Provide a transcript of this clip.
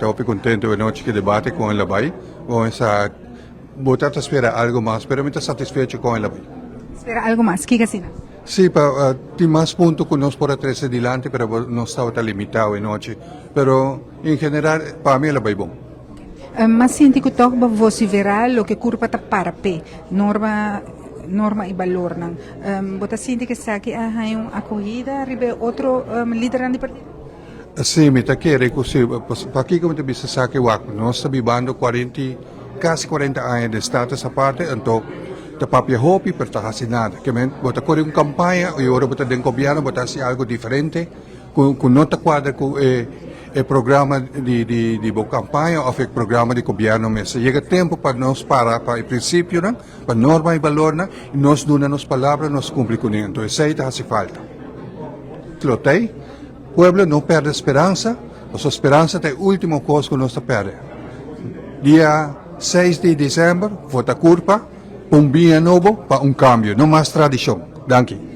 Ta hopi contento e anochi cu debate con el a bay. Bon, esa bo ta spera algo mas, pero mi ta satisfecho con el a bay. Spera algo mas, kico asina? Si, pa tin mas punto cu nos por a trece dilanti, pero nos tabata limita e anochi. Pero en general, pa mi el a bay bon. M'a sinti cu toch vocifera loke curpa ta para pe, norma y balornan. Bo ta sinti cu esaki a haya un acogida riba otro lider di partido? Si, mi ta kere cu si, pakico mi ta bisa esaki? Wak, nos ta bibando 40, casi 40 aña di status aparte, anto ta papia hopi, pero ta hasi nada. Kiermen, bo ta core un campaña y ora bo ta den gobierno, bo ta hasi algo diferente, cu no ta cuadra cu e programa di bo campaña of e programa di gobierno mes. Yega tempo pa nos para pa e principio, pa norma y balor, y nos duna nos palabra, nos cumpli cu ne. Anto, esey ta hasi falta. Lo t'ey, pueblo, no perde speransa, nos speransa ta e ultimo cos cu nos ta perde. Dia 6 di december, vota Curpa, un biña nobo pa un cambio, no mas tradicion. Danki.